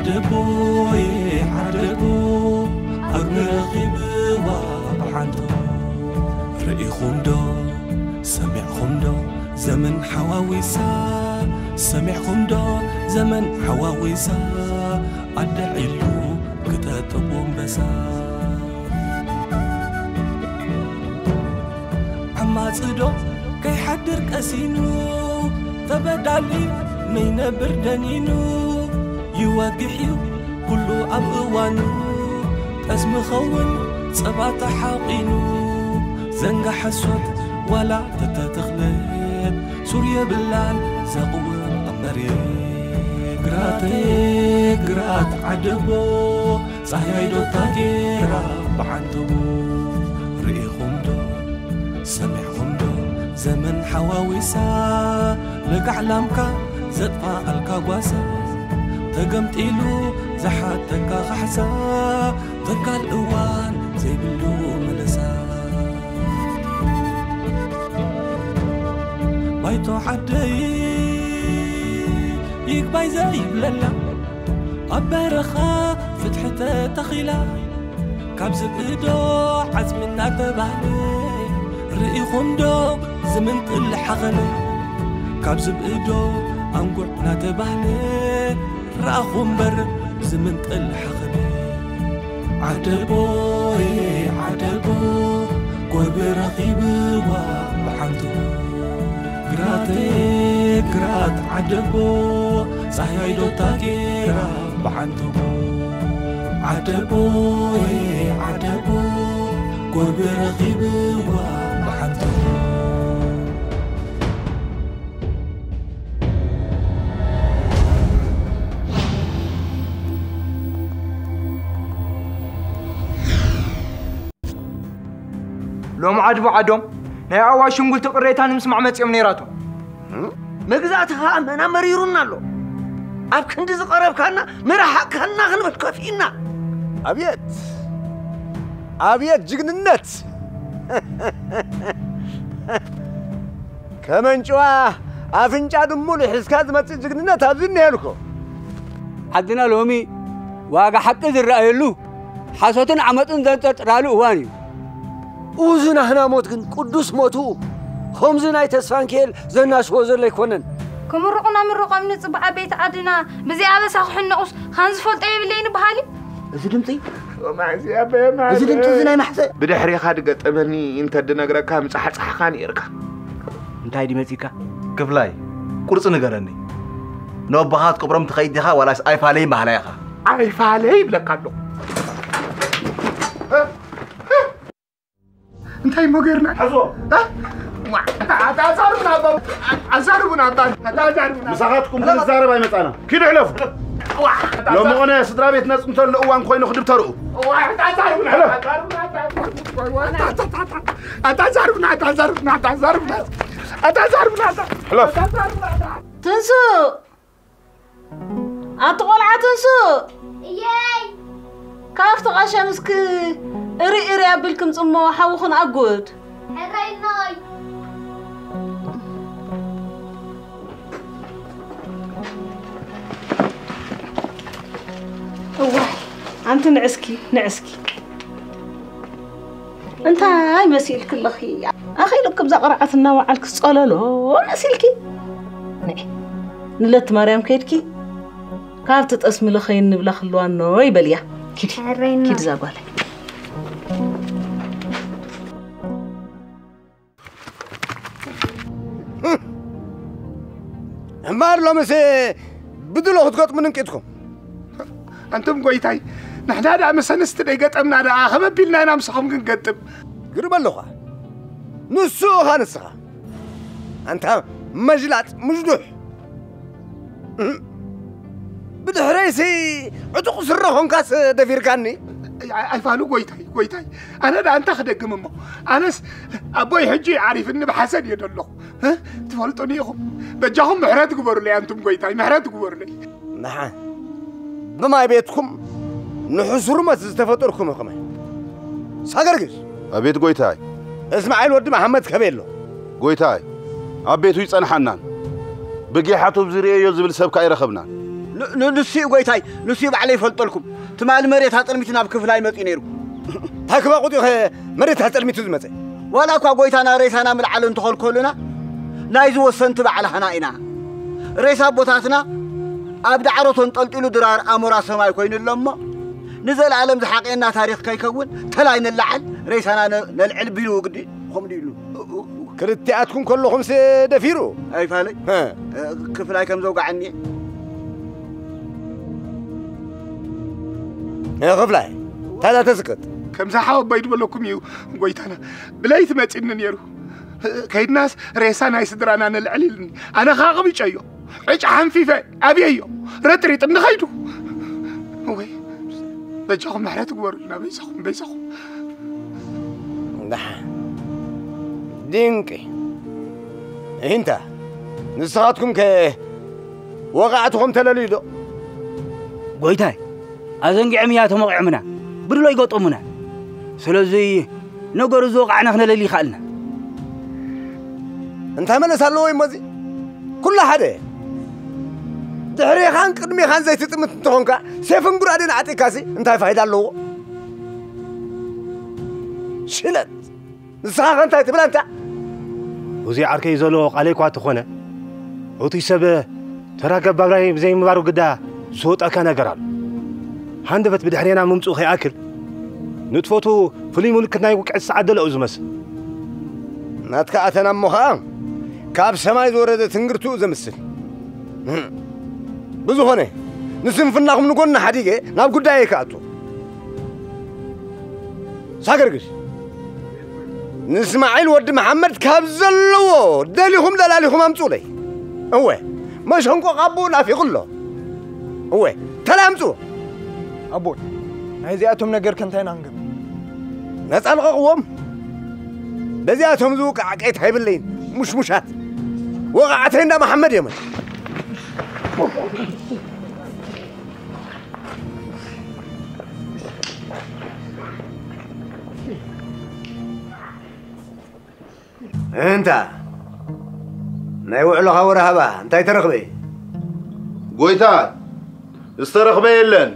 ዓደቦ ዓደቦ ኣግሚ ረኺብዋ ብሓንቶ ርኢኹም ዶ ሰሚዕኹም ዶ ዘመን ሓዋዊሳ ሰሚዕኹም ዶ ዘመን ሓዋዊሳ ኣደ ዒሉ ክጠጥቦ ኣንበሳ ዓማጽዶ ከይሓድር ቀሲኑ ተበዳሊ መይነብር ደኒኑ ይወግሕ እዩ ኩሉ ኣብ እዋኑ ጠስሚ ኸውን ጸባ ተሓቒኑ ዘንጋ ሓሶት ዋላ ተተተኽለት ሱር የብላን ዘቕውም ኣብ መሬት ግራተይ ግራት ዓደቦ ጻህያይ ዶታ ጌራ ብዓንተቦ ርኢኹም ዶ ሰሚዕኹም ዶ ዘመን ሓዋዊሳ ለጋዕ ላምካ ዘጥፋኣልካ ጓሳ ተገምጢሉ ዝሓተካ ካሕሳ ተካል እዋን ዘይብሉ መለሳ ባይቶ ዓደይ ይግባይ ዘይብለላ ኣብ በረኻ ፍትሒ ተተኺላ ካብ ዝብእዶ ዓጽሚ እናተባህለ ርኢኹም ዶ ዝምንጥል ሓኸለ ካብ ዝብእዶ ኣንጉዕ እናተባህለ ረኣኹ እምበር ዝምንጥል ሓኸለ ዓደቦይ ዓደቦ ጎርቢ ረኺብዋ ብሓንቱ ግራተይ ግራት ዓደቦ ጻህያይ ዶታ ጌራ ብሓንቱ ዓደቦይ ዓደቦ ጎርቢ ረኺብዋ ብሓንቱ ሎም ዓድቦ ዓዶም ናይ ኣዋሽ ሽንጉልቲ ቅሬታ ንምስማዕ መጺኦም ነይራቶም። መግዛእቲ ኸኣ መና መሪሩና ኣሎ። ኣብ ክንዲ ዝቐረብካና ምርሓቕካና ክንብል ከፊእና። ኣብየት ኣብየት ጅግንነት! ከመንጭዋ ኣፍንጫ ድሙል ሒዝካ ዝመጽእ ጅግንነት ኣብዚ እኒሀልኮ። ዓድና ሎሚ ዋጋ ሓቂ ዝረኣየሉ ሓሶትን ዓመፅን ዘንፀርፅራሉ እዋን እዩ። እዚ ናህና ሞት ግን ቅዱስ ሞቱ ከምዚ ናይ ተስፋንኪኤል ዘናስዎ ዘሎ ኣይኮነን። ክምርቑና ምርቖምኒ ፅቡቕ ዓበይቲ ዓድና ብዘይ ኣበሳ ክሕነቑስ ካን ዝፈልጦ የብለይን በሃሊ። እዚ ድምፂ እዚ ድምፂ እዚ ናይ ማሕሰ ብድሕሬኻ ድገጠመኒ እንተድነግረካ ምፃሕፃሕኻ ነይርካ። እንታይ ድዩ መፂካ? ክፍላይ ቁርፂ ንገረኒ። ነቦኻ ክትቅብሮም ትኸይድ ዲኻ ዋላስ ኣይፋለይ በሃላይ ኢኻ? ኣይፋለይ ይብለካ ኣለኹ። እንታይ እሞ ገርና? ሕዞ። ኣታ ኣዛርብና ኣባ ኣዛርብና ኣባ ኣታ ኣዛርብና። ምሳኻትኩም ክንዛረብ ኣይመጻና። ኪዱ ሕለፉ። ሎሚ ኾነ ስድራ ቤት ነጽንተሉ እዋን ኮይኑ ክድብተርኡ። ኣታ ኣዛርብና ኣታ ኣዛርብና ኣታ ኣዛርብና ኣታ ኣዛርብና ኣታ ሕለፍ። ትንሱእ ኣቲ ቆልዓ ትንሱእ እየይ ካብቲ ቀሸምስኪ እሪ እሪ ኣቢልኪ ምጽሞ ሓውኽን ኣጉድ ሕራይ እኖይ እዋይ ኣንቲ ንዕስኪ ንዕስኪ እንታይ መሲልኪ ኣለኺ? ኣኺሉ ክብዛ ቅርዓት እናወዓልኪ ዝጸለሎ መሲልኪ? ንዒ ንለት ማርያም ከይድኪ ካብቲ ጠስሚ ለኸይን ንብላ ክልዋኖ ይበልያ። ኪዲ ኪዲ ዛጓለ እምበር ሎምስ ብድሎ ክትገጥሙኒ እንቂጥኩም። ኣንቱም ጎይታይ፣ ንሕና ደኣ ምስ ኣንስቲ ደይገጠምና ደኣ ከመ ኣቢልና ኢና ምሳኹም ክንገጥም? ግርም ኣለኻ። ንሱ ኢኻ ንስኻ። ኣንታ መጅላጥ ምጅዱሕ። ብድሕረይሲ ዕጡቕ ስረ ኾንካስ ደፊርካኒ። ኣይፋሉ ጎይታይ፣ ጎይታይ። ኣነ ደኣ እንታይ ክደግም እሞ? ኣነስ ኣቦይ ሕጂ ዓሪፍኒ ብሓሰድ እየ ደለኹ። ትፈልጡኒ ኢኹም። በጃኹም ምሕረት ግበሩለይ ኣንቱም ጎይታይ፣ ምሕረት ግበሩለይ። ንዓ ብማይ ቤትኩም ንሕስሩመት ዝተፈጠርኩም ኢኹም። ሳገርግስ። ኣቤት ጎይታይ። እስማዒል ወዲ መሓመድ ከበይ ኣሎ? ጎይታይ ኣብ ቤቱ ይጸንሓናን ብጊሓቱ ዝርእየዮ ዝብል ሰብ ከኣ ኣይረኸብናን። ን- ን- ንሱ እዩ ጎይታይ፣ ንሱ እዩ ባዕለይ ይፈልጠልኩም። ትማሊ መሬት ኣጸልሚቱ ናብ ክፍላይ መጺኡ ነይሩ። እንታይ ክባቑጥ እዩ ኸ መሬት ኣጸልሚቱ ዝመጸ? ዋላ እኳ ጎይታና ሬሳና ምልዓል እንተኸልከሉና፣ ናይዚ ወሰንቲ ባዕላህና ኢና። ሬሳ ኣቦታትና ኣብ ዳዕሮ ተንጠልጢሉ ድራር ኣሞራ ሰማይ ኮይኑ ኣሎ እሞ፣ ንዘለኣለም ዝሓቕየና ታሪኽ ከይከውን፣ ተላይ ንለዓል፣ ሬሳና ነ- ነልዕል ቢሉ ግዲ፣ ኸም ድሉ። ክልቲኣትኩም ከለኹምስ ደፊሩ? ኣይፋለይ። እ። ክፍላይ ከም ዘውጋዓኒ። እ፣ ክፍላይ፣ ታዛ ተስቅጥ። ከምዛ ሓወቦይ ዝበለኩም እዩ ጎይታና። ብለይቲ መጺኒ ነይሩ። ከይድናስ ሬሳ ናይ ስድራና ነልዕል ኢልኒ። ኣነ ኸኣ ኣቕቢጨዮ። ዕጫ ሓንፊፈ ኣብየዮ። ረጥሪጥ እንድኸይዱ። ወይ፣ በጃኹም ምሕረት ግበሩልና፣ በይዛኹም፣ በይዛኹም። ደሓን። ድንቂ። እንታ፣ ንስኻትኩም ከ ወቓዕትኹም ተለልዩ ዶ? ጎይታይ፣ ኣዘንጊዖም እያ ተመቒዖምና፣ ብድሎ ይገጠሙና። ስለዚ ነገሩ ዝወቓዕና ክነለሊ ይኸኣልና። እንታይ መለስ ኣለዎ እሞ እዚ? ኩሉ ሓደ። ድሕሬኻን ቅድሜኻን ዘይትጥምት እንተኾንካ፣ ሴፍን ጉራዴን ዓጢካሲ እንታይ ፋይዳ ኣለዎ? ሽለት። ንስኻ ከ እንታይ ትብል ኣንታ? እዚ ዓርከይ ዘሎ ቃለይ እኳ ተኾነ፣ እቲ ሰብ ተራ ገባራይ ብዘይምንባሩ ግዳ ዝወጠካ ነገር ኣሎ። ሃንደበት ብድሕሬና ምምጽኡ ከይኣክል፣ ንጥፈቱ ፍሉይ ምልክት ናይ ውቅዒት ሰዓት ደለኡ ዝመስል። ናትካ ኣተና እሞ ኸኣ ካብ ሰማይ ዝወረደ ትንግርቱ ዘምስል። ብዝኾነ፣ ንስንፍናኹም ንጎኒ ሓዲገ ናብ ጉዳየ ክኣቱ። ሳገርግሽ፣ ንእስማዒል ወዲ መሓመድ ካብ ዘለዎ ደሊኹም ደላሊኹም ኣምጹለይ። እወ፣ መሸንቆ ቃቡ ናፊቑ ኣሎ። እወ፣ ተላ ኣምጹ። ኣቦይ፣ ናይዚኣቶም ነገር ከ እንታይ ኢና ክንገብር? ነጻ ልቐቕዎም። በዚኣቶም ዝውቃዕ ቀይት ኣይብለይን። ሙሽሙሻት። ወቓዕተይ እንዳ መሓመድ እዮም። እንታ፣ ናይ ውዕሎኻ ወረ ሃባ፣ እንታይ ተረኽበ? ጎይታ፣ ዝተረኽበ የለን።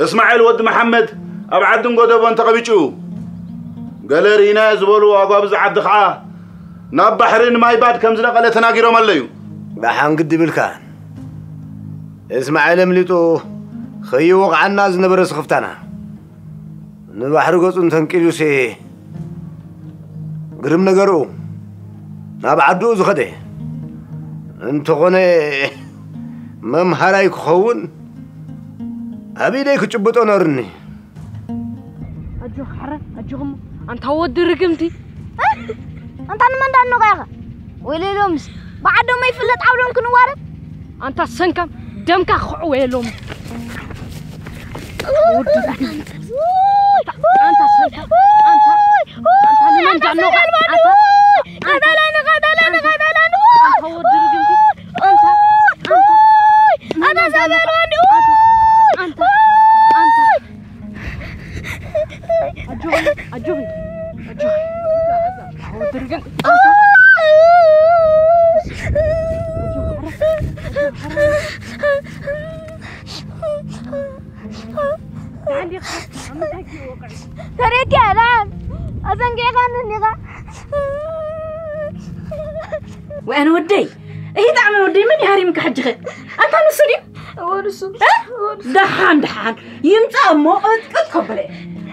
እስማዒል ወዲ መሓመድ ኣብ ዓድን ጎደቦን ተቐቢጩ። ገለ ርኢናዮ ዝበሉ ኣጓብዝ ዓዲ ኸዓ ናብ ባሕሪ ንማይ ባድ ከም ዝነቐለ ተናጊሮም ኣለዩ። ደሓን ግዲ ብልካ። እስማዒል ኣምሊጡ ኸይወቕዓና ዝነበረ ስኽፍታና። ንባሕሪ ገጹ እንተንቂሉሲ ግርም ነገሩ ናብ ዓድኡ ዝኸደ። እንተኾነ መምሃራይ ክኸውን ኣብ ኢደይ ክጭብጦ ነርኒ። ኣጆኻ ሕረ፣ ኣጆኹም። ኣንታ ወዲ ርግምቲ። ኣንታ ንመን ዳኖኻ ኢኻ? ወይለይ ሎምስ ብዓዶም ኣይፍለጥ ዓውዶም ክንዋረድ። ኣንታ ሰንካም፣ ደምካ ክዕወ የሎም። ወዲ ርግምቲ። ኣንታ፣ ኣንታ ሰንካም፣ ኣንታ፣ ኣንታ ንመን ዳኖኻ? ኣንታ፣ ቀተለኒ፣ ቀተለኒ፣ ቀተለኒ። ኣንታ ወዲ ርግምቲ። ኣንታ፣ ኣንታ፣ ኣንታ ንመን ዳኖኻ? ዘበል ወዲ። ኣንታ፣ ኣንታ፣ ኣንታ። ኣጆኺ፣ ኣጆኺ፣ ኣጆኺ። ኣወድር ግን ኣንታ። ኣጆኺ፣ ዓረ፣ ኣጆኺ፣ ዓረ። ደሓን ዲኻ? ኣብ ምንታይ ዲኻ ወቒዑ? ተረድያ፣ ደሓን። ኣዘንጊዕካኒ እኒኻ። ወኣነ ወደይ፣ እሂ ጣዕሚ ወደይ፣ መን ይሃሪምካ ሕጂ ኸ? ኣንታ ንሱ ድዩ? እዎ፣ ንሱ። እ? እዎ፣ ንሱ። ደሓን፣ ደሓን። ይምጻእ እሞ፣ ቅጥቅጥ ከብለ።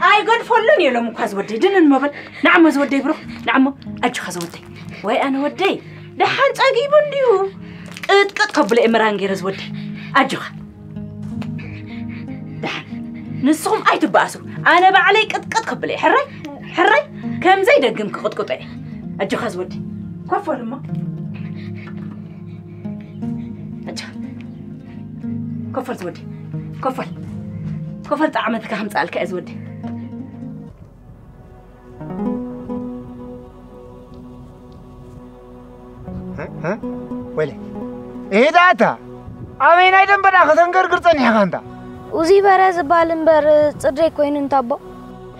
ኣይገድፈሉን የሎም እኳ ዝወደይ። ድንን መበል። ንዓሞ ዝወደይ ብሩኽ፣ ንዓሞ። ኣጆኻ ዝወደይ። ወይ ኣነ ወደይ፣ ደሓን ጸጊቡ እንድዩ። ቅጥቅጥ ከብለ እየ መራን ገይረ ዝወደይ። ኣጆኻ። ደሓን። ንስኹም ኣይትበኣሱ። ኣነ ባዕለይ ቅጥቅጥ ከብለ እየ። ሕራይ? ሕራይ? ከም ዘይደግም ክቕጥቅጦ እየ። ኣጆኻ ዝወደይ። ኮፍ በል እሞ። ኣጆኻ። ኮፍ በል ዝወደይ። ኮፍ በል። ኮፍ በል ጣዕመትካ ከምጽኣልካ እየ ዝወደይ። እ? እ? ወይለ። ይሄ ዳታ ኣበይ ናይ ደንበዳ ከተንገርግር ጸኒሕኻ እንታ? ኡዚ በረ ዝበሃል እምበር ጽድረይ ኮይኑ እንታ ኣቦ።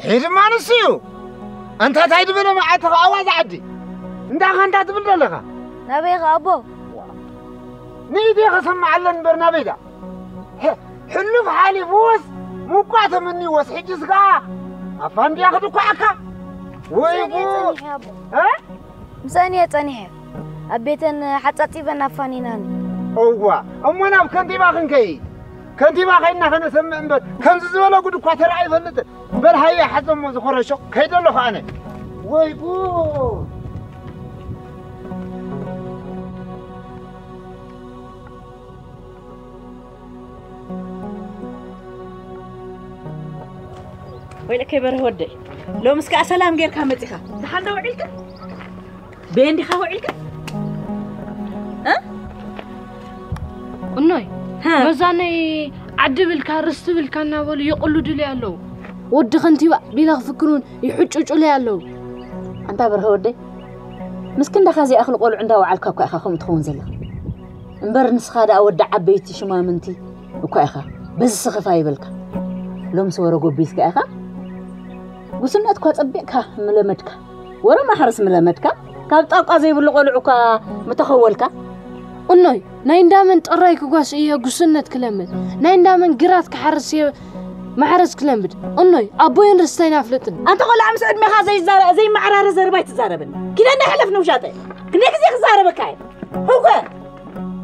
ይሄ ድማ ንሱ እዩ። ኣንታ ታይ ዝበለ መዓት ተኸኣዋ ዝዓዲ? እንዳ ኸ እንዳ ትብል ዘለኻ? ናበይ ኸ ኣቦ? ንኢዴ ኸሰምዓለን እምበር ናበይ ዳ? ሕሉፍ ሓሊፉስ ምቋ ተመኒዎስ ሕጂ ስጋ ኣፋንድያ ክድኳዓካ ወይ ምሳእን እየ ጸኒሐ ኣቦ እ? ምሳእን እየ ጸኒሐ ኣብ ቤተን ሓጻጺበን ኣፋኒናኒ እዋ እሞ ናብ ከንቲባ ክንከይድ ከንቲባ ከይድና ከነሰምዕ እምበር ከምዚ ዝበለ ጉድ እኳ ተረኣ ይፈልጥን በል ሃየ ሓዞሞ ዝኾረሾ ከይደ ኣለኹ ኣነ ወይ ጉድ ወይለከ በርህ ወደይ ሎምስ ከዓ ሰላም ጌርካ መፂኻ ደሓን ዶ ውዒልካ በየን ዲኻ ውዒልካ እ? እኖይ መዛነይ ዓዲ ብልካ ርስቲ ብልካ እናበሉ ይቕልዱሉ ኣለዉ። ወዲ ከንቲባ ቢላ ክፍክሩን ይሕጭጩለይ ኣለዉ። ኣንታ በርሀ ወደይ ምስ ክንዳኻ ዘይኣኽሊ ቆልዑ እንዳወዓልካ እኳ ኢኻ ከምኡ ትኸውን ዘለኻ። እምበር ንስኻ ደኣ ወዲ ዓበይቲ ሽማምንቲ እኳ ኢኻ። በዚ ስኽፍ ኣይበልካ። ሎምስ ወረ ጎቢዝካ ኢኻ። ጉስነት እኳ ጸቢቕካ ምለመድካ። ወረ ማሕረስ ምለመድካ። ካብ ጣቋ ዘይብሉ ቆልዑ እኳ ምተኸወልካ። እኖይ ናይ እንዳመን ጥራይ ክጓስ እየ ጉስነት ክለምድ ናይ እንዳመን ግራት ክሓርስ እየ ማሕረስ ክለምድ እኖይ ኣቦይን ርስተይን ኣፍልጥን ኣንተ ቆልዓ ምስ ዕድሜኻ ዘይዛረ- ዘይመዓራረ ዘረባ ኣይትዛረብን ኪደና ሕለፍ ንውሻጠ ክንደይ ግዜ ክዛረበካ እየ ህውከ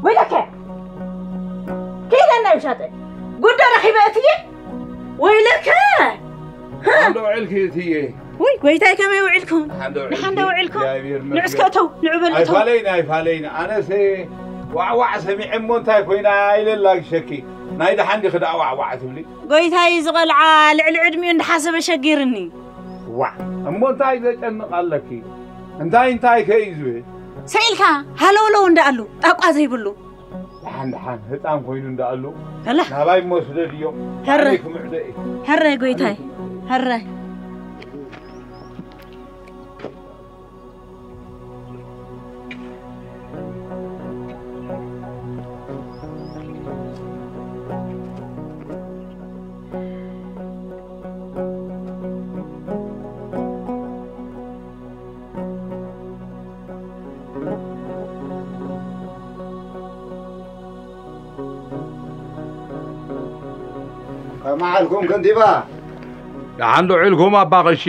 ወይለከ ኪደና ውሻጠ ጉዳ ረኺበ እትየ ወይለከ እንዶ ውዕልኪ እትየ ውይ ጎይታይ ከመይ ውዕልኩም ንሓንደ ውዕልኩም ንዑስ ከእተው ንዑ በል እተው ኣይፋለይን ኣይፋለይን ኣነሰ ዋዕዋዕ ሰሚዐ እሞ እንታይ ኮይና ኢለ ላግሸኪ ናይ ደሓን ዲኺ ደኣ ዋዕዋዕ ትብሊ ጎይታይ እዚ ቆልዓ ልዕሊ ዕድሚኡ እንዳሓሰበ ሸጊርኒ ዋዕ እሞ እንታይ ዘጨንቕ ኣለኪ እንታይ እንታይ ከ እዩ ዝብል ሰኢልካ ሃለውለው እንዳኣሉ ጣቋ ዘይብሉ ደሓን ደሓን ህፃን ኮይኑ እንዳኣሉ ከላ ናባይ እሞ ስደድዮ ሀረ ክምዕዶ እዩ ሀረ ጎይታይ ሀረ ከመዓልኩም ከንቲባ ደሓን ዶ ውዒልኩም ኣባ ቐሺ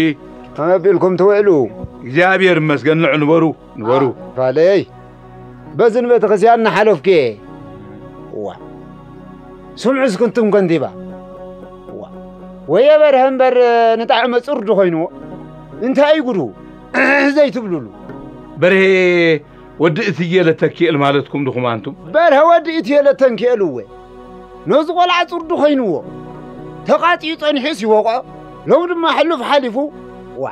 ከመይ ኣቢልኩም ትውዕሉ እግዚኣብሔር ይመስገን ንዑ ንበሩ ንበሩ ፋለየይ በዝን ቤተክርስትያን እናሓለፍኩ እየ ዋ ስምዑ እስክንቱም ከንቲባ ዋ ወየ በርሀ እምበር ንጣዕመ ፅርዱ ኮይንዎ እንታይ እዩ ጉዱ ዘይትብሉሉ በርሄ ወዲ እትየ ለተኪኤል ማለትኩም ድኹም ኣንቱም በርሀ ወዲ እትየ ለተንኪኤል እወ ነዚ ቆልዓ ጽርዱ ኸይንዎ ተቓጺኡ ጸኒሑስ ይወቕዖ ሎም ድማ ሕሉፍ ሓሊፉ ዋ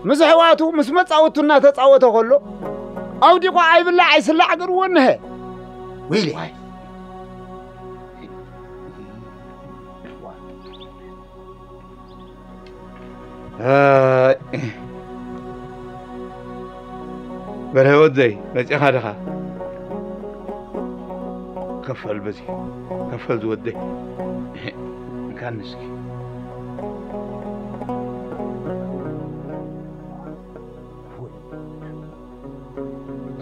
ምስ ኣሕዋቱ ምስ መጻወቱ እናተጻወተ ኸሎ ኣውዲቑ ኣይብላዕ ኣይስላዕ ገርዎ እንሀ ወይለ በርሀ ወደይ መፂኻ ድኻ ከፈል በዚ ከፈል ዝወደይ እንካን እስኪ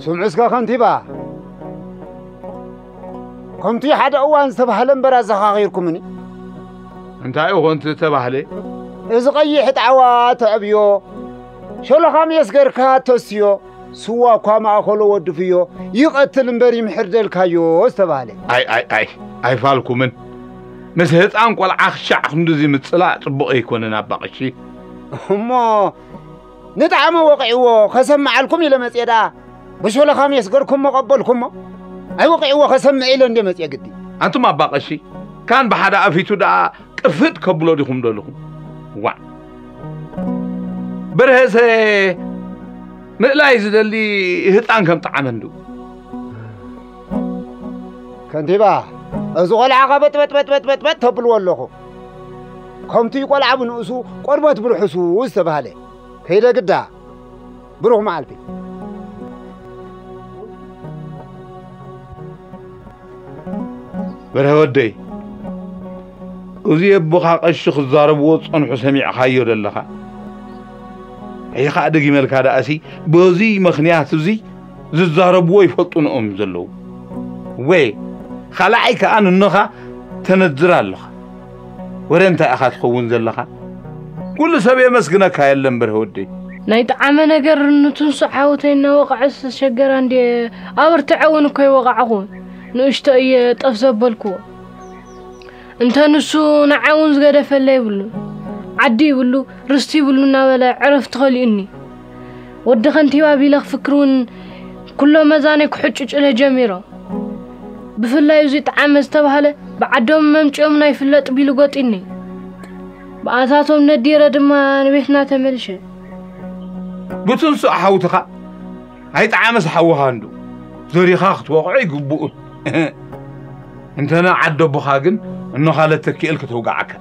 ስምዑ እስከ ከንቲባ፣ ከምቲ ሓደ እዋን ዝተባህለ እምበር ኣዘኻኺርኩምኒ። እንታይ እዩ ኮን ዝተባህለ? እዚ ቀይሕ ጣዕዋ ተዕብዮ፣ ሸሎኻ ሜስ ገርካ ተስትዮ፣ ስዋ እኳ ማእኸሎ ወድፍዮ፣ ይቐትል እምበር ይምሕር ደልካዮ ዝተባህለ። ኣይ ኣይ ኣይ ኣይፋልኩምን። ምስ ህፃን ቆልዓ ክሻዕ ክንድዚ ምፅላእ ፅቡቕ ኣይኮነን ኣባ ቀሺ። እሞ ንጣዕመ ወቒዕዎ ኸሰምዓልኩም ኢለ መፅየ ደኣ ብሾለኻ ሜስ ገርኩሞ ቀበልኩሞ ኣይወቒዕዎ ኸሰምዕ ኢለ እንደ መፅየ ግዲ ኣንቱም ኣባ ቀሺ ካን ብሓደ ኣፊቱ ደኣ ቅፍጥ ከብሎ ዲኹም ደለኹም ዋዕ በርሀሰ ምእላይ ዝደሊ ህፃን ከም ጣዕመ እንዱ ከንቲባ እዚ ቆልዓ ኸበጥበጥበጥበጥበጥ ተብልዎ ኣለኹ ከምቲ ቆልዓ ብንእሱ ቆርበት ብርሑሱ ዝተባህለ ከይደ ግዳ ብሩኽ መዓልቲ በርሀ ወደይ እዚ ኣቦኻ ቀሺ ክዛረብዎ ዝጸንሑ ሰሚዕኻዮ ደለኻ ሕጂ ኸዓ ደጊመልካ ደኣሲ በዚ ምኽንያት እዚ ዝዛረብዎ ይፈልጡ ንኦም ዘለዉ ወ ኻልኣይ ከኣ ንኖኻ ተነዝር ኣለኻ። ወረ እንታይ ኢኻ ትኸውን ዘለኻ? ኩሉ ሰብ የመስግነካ የለን በርሀ ወደይ። ናይ ጠዓመ ነገር ንትንሱ ሓውተይ እናወቕዐ ዝተሸገራ እንዴ ኣበርትዐ እውን እኮ ይወቓዕኹ። ንእሽቶ እየ ጠፍ ዘበልክዎ። እንተ ንሱ ንዓይ እውን ዝገደፈለይ ይብሉ። ዓዲ ይብሉ፣ ርስቲ ይብሉ እናበለ ዕረፍቲ ከሊኡኒ። ወዲ ከንቲባ ቢለ ክፍክር እውን ኩሎ መዛነይ ክሕጭጭለ ጀሚሮም። ብፍላይ እዚ ጠዓመ ዝተባህለ ብዓዶም መምጺኦም ናይ ፍለጥ ቢሉ ጎጢኒ። ብኣታቶም ነዲረ ድማ ንቤትና ተመልሸ። ብትንሱእ ሓውትኻ ኣይጠዓመስ ሓውኻ እንዱ ዘሪኻ ክትወቕዖ ይግብኡ። እንተና ዓደቦኻ ግን እኖኻ ለተኪኤል ከተውግዓካ።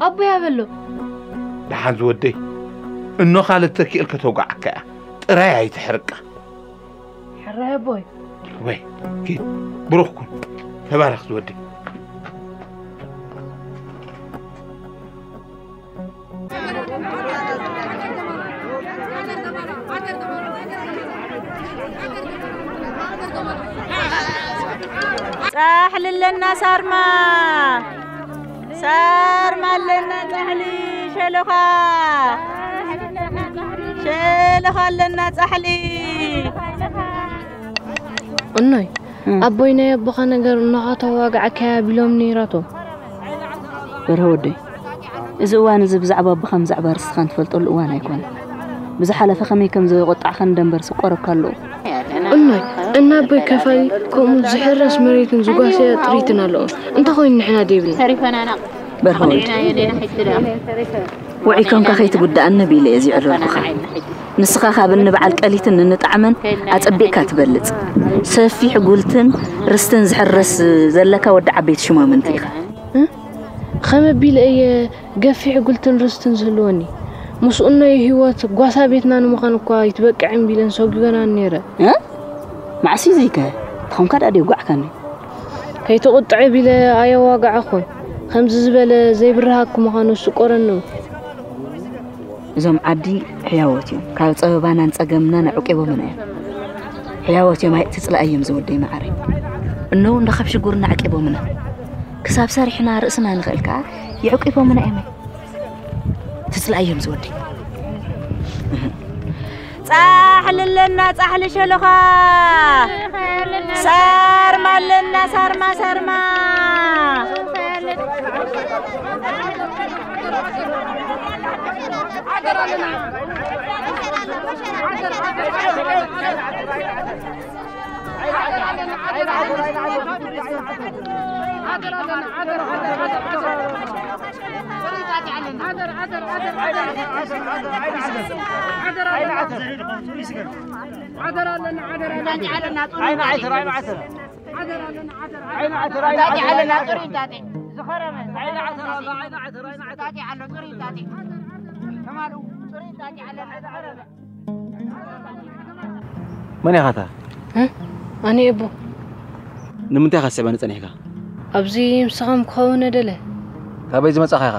ኣቦይ ኣበሎ። ደሓን ዝወደይ፣ እኖኻ ለተኪኤል ከተውግዓካ እያ። ጥራይ ኣይትሕርቃ። ሕራይ ኣቦይ። ወይ፣ ኪድ፣ ብሩኽ ኩን። ተባረኽ ዝወደይ። ጻሕሊ ኣለና ሳርማ፣ ሳርማ ኣለና ጻሕሊ፣ ሸሎኻ፣ ሸሎኻ ኣለና ጻሕሊ። እኖይ፣ እም። ኣቦይ ናይ ኣቦኻ ነገር እኖኻ ተዋግዓካያ ቢሎም ነይራቶም። በርሀ ወደይ፣ እዚ እዋን እዚ ብዛዕባ ኣቦኻን ብዛዕባ ርስትኻን ትፈልጠሉ እዋን ኣይኮነን። ብዝሓለፈ ከመይ ከም ዘወቆጣዕኻኒ ደንበር ስቆረካ ኣለዎ። እኖይ፣ እና ኣቦይ ከፋሊ ከምኡ ዝሕረስ መሬትን ዝጓሰየ ጥሪትን ኣለዎም። እንተኾይኑ ንሕና ደይብልና። በርሀ ወደይ፣ ውዑይ ኮንካ ከይትጉዳኣኒ ቢለ እየ ዝዕረርኩኻ። ንስኻ ካብ እኒ በዓል ቀሊትን እንጣዕመን ኣጸቢቕካ ትበልጽ። ሰፊሕ ጉልትን ርስትን ዝሕረስ ዘለካ ወዲ ዓበይቲ ሹማምንቲ ኢኻ። እ? ኸመይ ቢለ እየ ገፊሕ ጉልትን ርስትን ዝህልወኒ? ምስ እኖይ ህይወት ጓሳ ቤትና ንምዃን እኳ ኣይትበቅዕን ቢለን ሰጒገናን ነይረ። እ? መዓስ እዩ ዘይከ? ተኾንካ ደኣ ደየጓዕካኒ። ከይትቑጥዐ ቢለ ኣየዋጋዕኹን። ከምዚ ዝበለ ዘይብርሃክ ምዃኑ ስቆረኑ። እዞም ዓዲ ሕያዎት እዮም። ካብ ጸበባናን ጸገምናን ኣዕቂቦምና እዮም። ሕያዎት እዮም፣ ኣይትጽላእ እዮም ዝወደይ መዓረይ። እነው እንዳ ካብ ሽጉርና ኣዕቂቦምና። ክሳብ ሰሪሕና ርእስና ንኽእል ከኣ የዕቂቦምና እዮም። ትጽላእ እዮም ዝወደይ። ጻሕሊ ኣለና፣ ጻሕሊ ሸሎኻ። ሳርማ ኣለና፣ ሳርማ፣ ሳርማ። መን ኢኻ እታ? እ? ኣነ እየ ኣቦ። ንምንታይ ኢኻ ስዕበኒ ጸኒሕካ? ኣብዚ ምሳኹም ክኸውን እደለ። ካበይ ዝመጻኻ ኢኻ?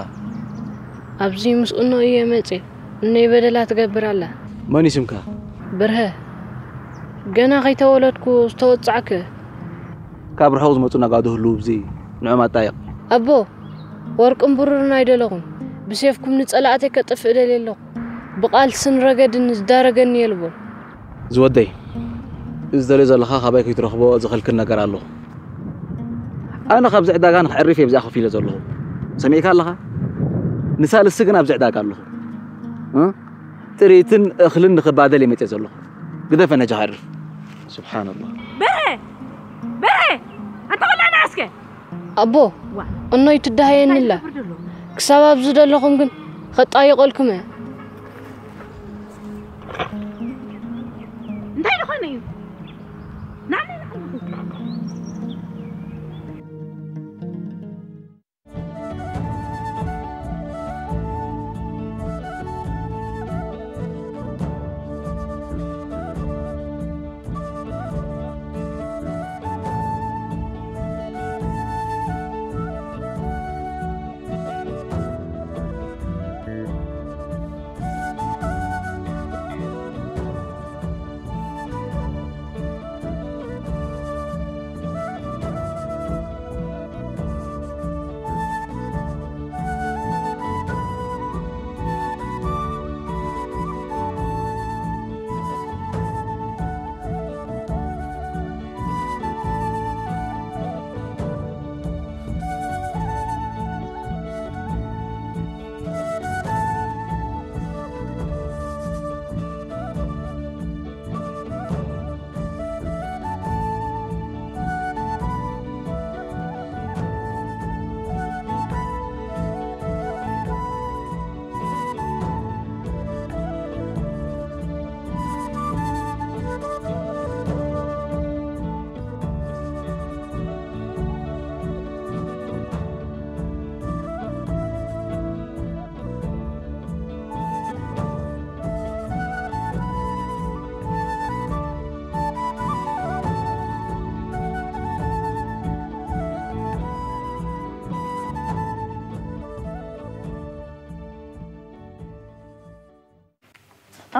ኣብዚ ምስ እኖ እየ መጽየ። እኖይ በደላ ትገብር ኣላ። መን እዩ ስምካ? በርሀ። ገና ከይተወለድኩ ዝተወጻዕኩ። ካብ ርሑቕ ዝመጹ ነጋዶ ህልው ኣብዚ ንዕኦም ኣጣይቕ። ኣቦ፣ ወርቅን ብሩርን ኣይደለኹን። ብሴፍኩም ንጸላእተይ ከጥፍእ እደሊ ኣለኹ። ብቓልስን ረገድን ዝዳረገኒ የልቦን። ዝወደይ፣ እዚ ትደልዮ ዘለኻ ካባይ ከይትረኽቦ ዝኽልክል ነገር ኣሎ። ኣነ ካብዚ ዕዳጋ ንኽዕርፍ እየ ብዚኣ ከፊለ ዘለኹ። ሰሚዕካ ኣለኻ? ንሳልስቲ ግን ኣብዚ ዕዳጋ ኣለኹ። እ? ጥሪትን እኽልን ንኽባደል እየ መፅየ ዘለኹ። ግደፈ ነጃ ክዕርፍ። ስብሓንላህ። በርሀ! በርሀ! ኣንታ ቆልዓ ንዓ እስከ! ኣቦ፣ ዋ። እኖይ ትደሃየኒ እንታይ ኣላ። ዝገብር ዘሎ? ክሳብ ኣብዚ ዘለኹም ግን ኸጣይቐልኩም እየ። እንታይ ዝኾነ እዩ? ንዓ፣ ንዓ፣ ንዓ።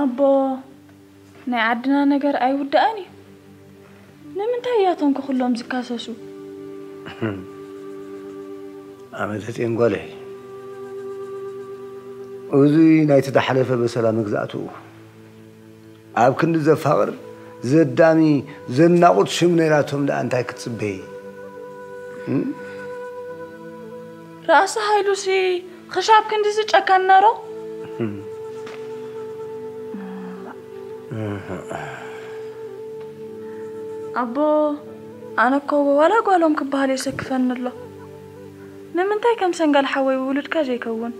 ኣቦ፣ ናይ ዓድና ነገር ኣይውዳእን እዩ። ንምንታይ እያቶም ከ ኩሎም ዝካሰሱ? ኣመተጤን ጓለይ፣ እዚ ናይቲ ዝሓለፈ በሰላ መግዛእትኡ ኣብ ክንዲ ዘፋቕር ዘዳሚ ዘናቑት ሽም ነይራቶም ደኣ እንታይ ክትጽበይ? እም? ራእሲ ሃይሉሲ ክሻብ ክንድዚ ጨካን ነሮ? ኣቦ፣ ኣነ እኮ ዋላ ጓሎም ክበሃል የሰክፈኒ ኣሎ። ንምንታይ ከም ሰንጋል ሓወይ ውሉድካ ዘይከውን?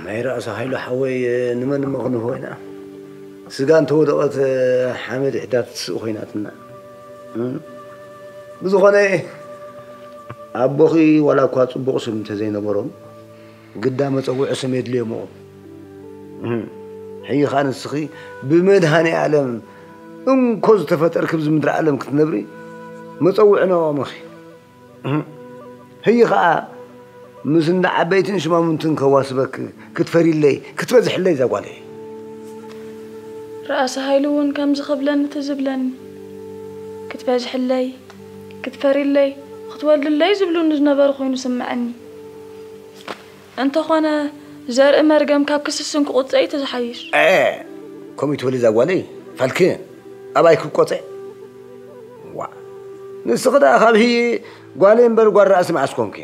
ናይ ራእሲ ሃይሉ ሓወይ ንመን እሞ ክንህቦ ኢና? ስጋ እንተወደቐት ሓመድ ይሕዳት ትስእ ኮይናትና። እም? ብዝኾነ ኣቦኺ ዋላ እኳ ጽቡቕ ስም እንተዘይነበሮም፣ ግዳ መጸውዒ ስም የድልዮም እሞ። እም። ሕጂ ኸኣ ንስኺ ብመድሃኔ ዓለም እንኮ ዝተፈጠርኪ ኣብዚ ምድሪ ዓለም ክትነብሪ መጸውዒ ነዋምኺ። እም። ህይ ኸኣ ምስ እንዳ ዓበይትን ሽማሙንትን ከዋስበክ ክትፈርይለይ፣ ክትበዝሕለይ እዛ ጓለይ። ራእሲ ሃይሉ እውን ከምዚ ክብለኒ ትዝብለኒ። ክትበዝሕለይ፣ ክትፈርይለይ፣ ክትወልድለይ ዝብሉኒ ዝነበሩ ኮይኑ ስምዐኒ። እንተኾነ ዘርኢ መርገም ካብ ክስስን ክቑጸ እዩ ተዝሓይሽ። ኤ፣ ከምኡ ትበሊ እዛ ጓለይ፣ ፋልክን ኣባይ ክቆጸ። ዋ፣ ንስኺ ደኣ ካብ ህይ ጓለይ እምበር ጓል ራእሲ መዓስ ኮንኪ?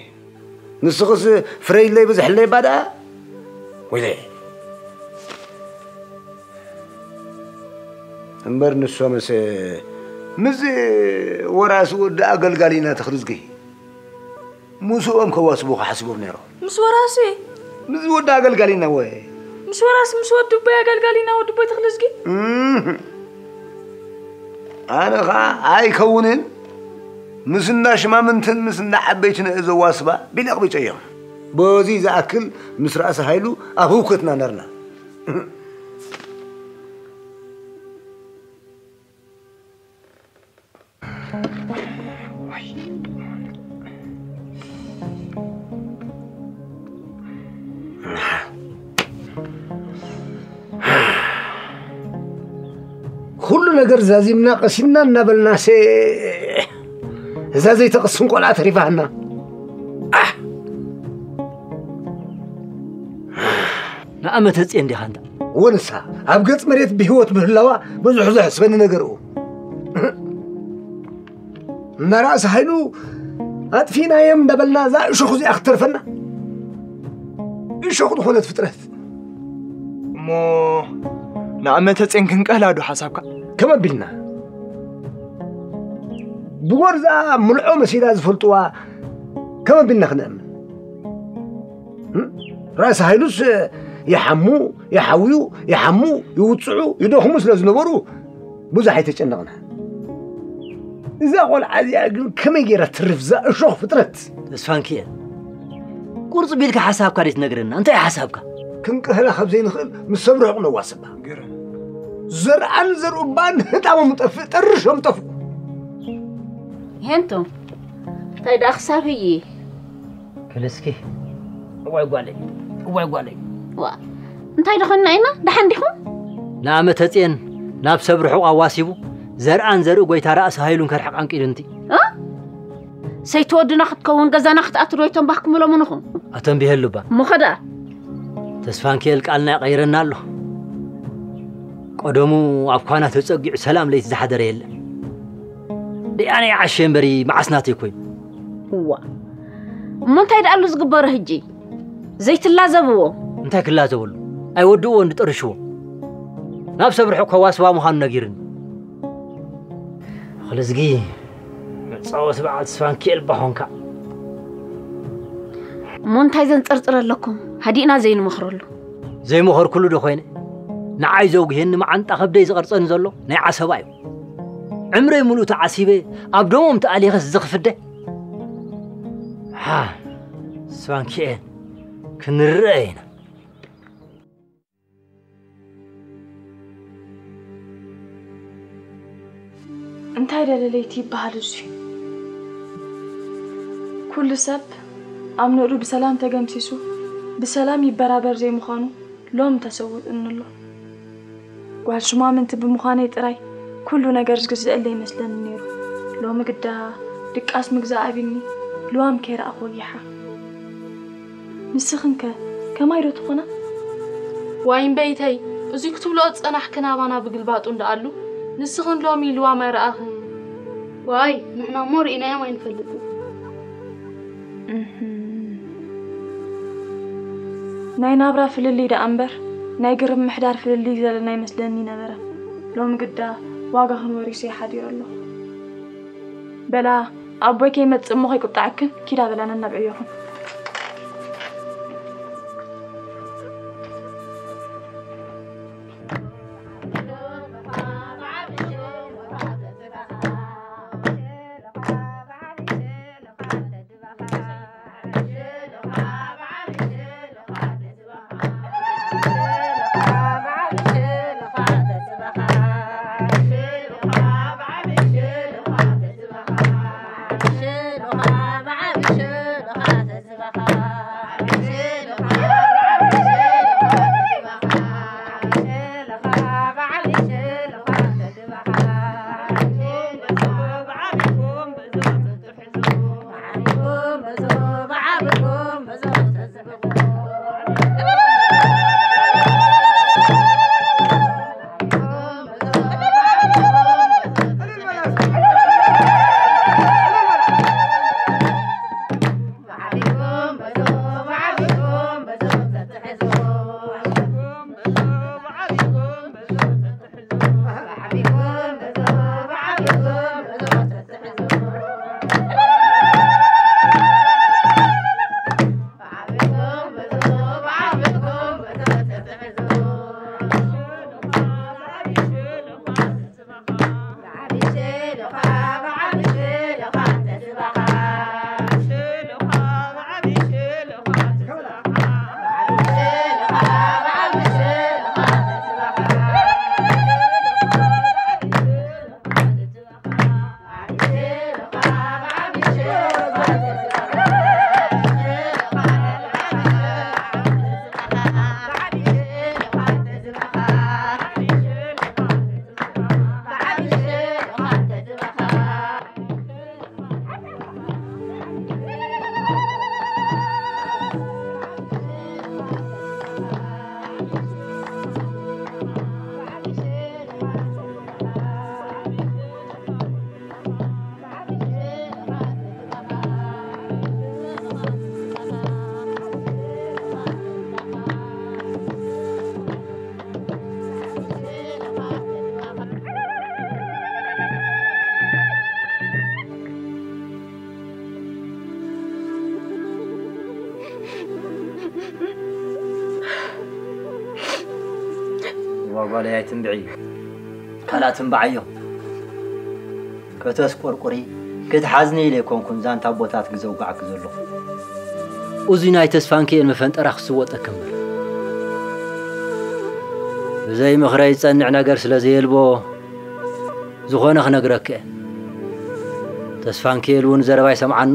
ንስኽስ ፍረይለይ ብዝሕለይ እባ ደኣ? ወይለይ። እምበር ንሶምስ ምስ ወራሲ ወዲ ኣገልጋሊና ተኽልዝጊ ምስኦም ከዋስቡኻ ሓሲቦም ነይሮም። ምስ ወራሲ? ምስ ወዲ ኣገልጋሊና ወይ? ምስ ወራሲ ምስ ወዲ ቦይ ኣገልጋሊና ወዲ ቦይ ተኽልዝጊ? እም። ኣነ ኸኣ ኣይከውንን፣ ምስ እንዳ ሽማምንትን ምስ እንዳ ዓበይትን እየ ዘዋስባ ቢለ ኣቕቢጸዮም። በዚ ዝኣክል ምስ ራእሲ ሃይሉ ኣብ ህውከትና ነርና። ኩሉ ነገር ዛዚምና ቀሲንና እናበልናሴ እዛ ዘይተቕስን ቆልዓ ተሪፋና። ኣሕ! ንኣመተ ጽዮን ዲኻ እንታ? ወንሳ ኣብ ገጽ መሬት ብህይወት ምህላዋ ብዙሕ ዘሕስበኒ ነገር እዩ። እንዳ ራእሲ ሃይሉ ኣጥፊእናዮም እንዳበልና እዛ እሾኽ እዚኣ ክትተርፈና። እሾኽ ዝኾነት ፍጥረት። እሞ ንኣመተ ጽዮን ክንቀህላ ዶ ሓሳብካ? ከም ኣቢልና ብጎርዛ ምልዖ መሲላ ዝፈልጥዋ ከም ኣቢልና ክንእምን? እም? ራእሲ ሃይሉስ ይሓሙ፣ ይሓውዩ፣ ይሓሙ፣ ይውጽዑ፣ ይደኽሙ ስለ ዝነበሩ ብዙሕ ኣይተጨነቕና። እዛ ቆልዓ እዚኣ ግን ከመይ ገይራ ትርፍ እዛ እሾኽ ፍጥረት? ተስፋንኪኤል፣ ቁርጽ ቢልካ ሓሳብካ ደይ ትነግረና? እንታይ ሓሳብካ? ክንቀህላ ካብ ዘይንኽእል ምስ ሰብ ርሑቕ ነዋስባ። ገረን። ዘርኣን ዘርኡ እባ ንህጣሞም ጠፍእ፣ ጠርሾም ጠፍኡ። ሄንቶ፣ እንታይ ደኣ ክሳብ ህዪ? ክልስኪ። እዋይ ጓለይ፣ እዋይ ጓለይ። ዋ፣ እንታይ ደኾንና ኢና? ደሓን ዲኹም? ንኣመተ ጽዮን ናብ ሰብ ርሑቕ ኣዋሲቡ፣ ዘርኣን ዘርኢ ጎይታ ራእሲ ሃይሉን ከርሕቕ ኣንቂዱ እንቲ። እ? ሰይቲ ወድና ክትከውን ገዛና ክትኣቱ ዶ ይተንባህኩም ኢሎምንኹም? ኣተንቢሀሉ እባ። እሞ ኸ ደኣ? ተስፋንኪኤል ቃልና ይቐይረና ኣሎ። ቀደሙ ኣብ ኳና ተጸጊዑ ሰላም ለይቲ ዝሓደረ የለን። ደኣ ናይ ዓሸ እምበሪ መዓስ ናተይ ኮይኑ? እዋ። እሞ እንታይ ደኣሉ ዝግበሮ ሕጂ? ዘይትላዘብዎ። እንታይ ክላዘበሉ? ኣይወድእዎ እንዲ ጠርሽዎ። ናብ ሰብ ርሑቕ ከዋስባ ምዃኑ ነጊርኒ። ክልዝጊ መጻወቲ በዓል ተስፋንኪኤል ባኾንካ። እሞ እንታይ ዘንጸርጽር ኣለኩም? ሃዲእና ዘይንመኽረሉ። ዘይመኸርኩሉ ዶ ኮይነ? ንዓይ ዘውግሄኒ መዓንጣ ከብደይ ዝቐርጸኒ ዘሎ ናይ ዓሰባ እዩ። ዕምረይ ምሉእ ተዓሲበ ኣብ ደሞም ተኣሊኸስ ዝኽፍደ። ሓ፣ ተስፋንኪኤል ክንረአ ኢና። እንታይ ደለለይቲ ይበሃል እዙ? ኩሉ ሰብ ኣምንኡ ብሰላም ተገምሲሱ ብሰላም ይበራበር ዘይምዃኑ ሎም ተሰውጥኒ ኣሎ። ጓል ሹማምንቲ ብምዃነይ ጥራይ ኩሉ ነገር ዝግዝአለይ ይመስለኒ ነይሩ። ሎሚ ግዳ ድቃስ ምግዛእ ኣቢኒ ልዋም ከይረኣኹ ወጊሓ። ንስኽንከ ከማይ ዶ ትኾና? ዋይ እምበይተይ፣ እዙይ ክትብልኦ ዝጸናሕክን ኣባና ብግልባጡ እንደኣሉ፣ ንስኽን ሎሚ ልዋም ኣይረኣኽን። ዋይ ንሕና እሞ ርኢናዮም ኣይንፈልጥን። እህም። ናይ ናብራ ፍልልይ ደኣ እምበር ናይ ግርም ምሕዳር ፍልልይ ዘለና ይመስለኒ ነበረ። ሎሚ ግዳ ዋጋ ክንወሪሶ ይሓዲሩ ኣለኹ። በላ ኣቦይ ከይመጽእ እሞ ከይቁጣዓክን ኪዳ በላ ነናብዕዮኹም። ዋጓለይ ኣይትንብዒ፣ ካልኣ ትንብዓዮ። ከተስቆርቁሪ ክትሓዝኒ ኢለ ኣይኮንኩን ዛንታ ኣቦታት ግዘውጋዕኪ ዘለኹ። እዚ ናይ ተስፋንኪኤል መፈንጠራ ክስወጠኪ እምበር። ብዘይ ምኽረይ ዝጸንዕ ነገር ስለ ዘየልቦ ዝኾነ ክነግረኪ እየ። ተስፋንኪኤል እውን ዘረባይ ሰምዓኑ።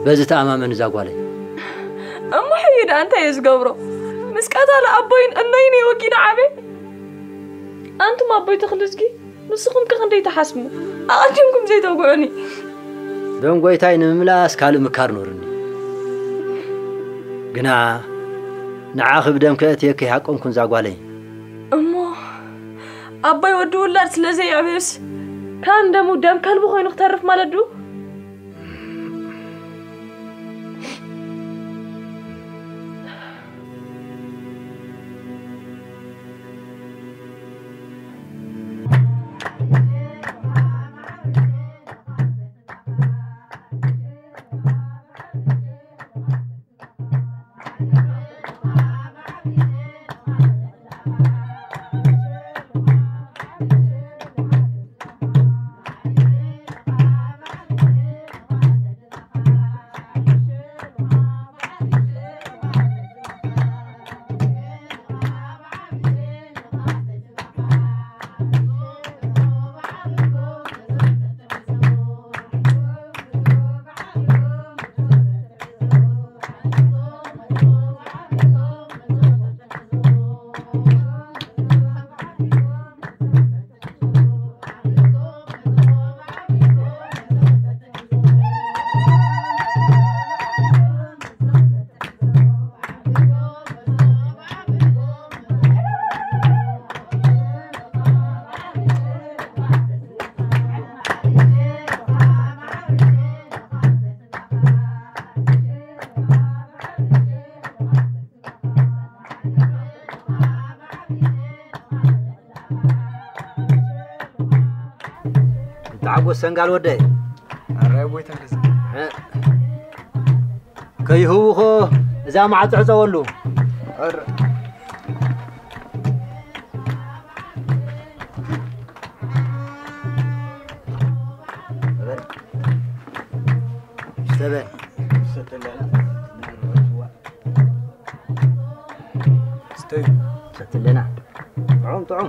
በዚ ተኣማመን እዛ ጓለይ። እሞ ሕዩ ደኣ እንታይ እየ ዝገብሮ? ምስ ቀታሊ ኣቦይን እኖይን እየ ወጊነ ዓብየ። ኣንቱም ኣቦይ ተኽልዝጊ፣ ንስኹም ከ ክንደይ ትሓስሙ? ኣቐዲምኩም ዘይተውግዑኒ። ደንጎይታይ ንምምላስ ካልእ ምካር ኖርኒ። ግና ንዓኺ ብደም ከእትየኪ ኣይሃቀንኩን እዛ ጓለይ። እሞ ኣቦይ ወዲ ውላድ ስለ ዘየዕብዮስ ካብ ደሙ ደም ከልቢ ኮይኑ ክተርፍ ማለት ድዩ? ሓጎስ ሰንጋል ወደይ። ኣራይ ኣቦይ ተንከስ። እ፣ ከይህውኾ እዛ ማዕጾ ዕጸወሉ። ኣረ። በል። ስተበል። ስተዩ። ሰትለና። ጥዑም፣ ጥዑም።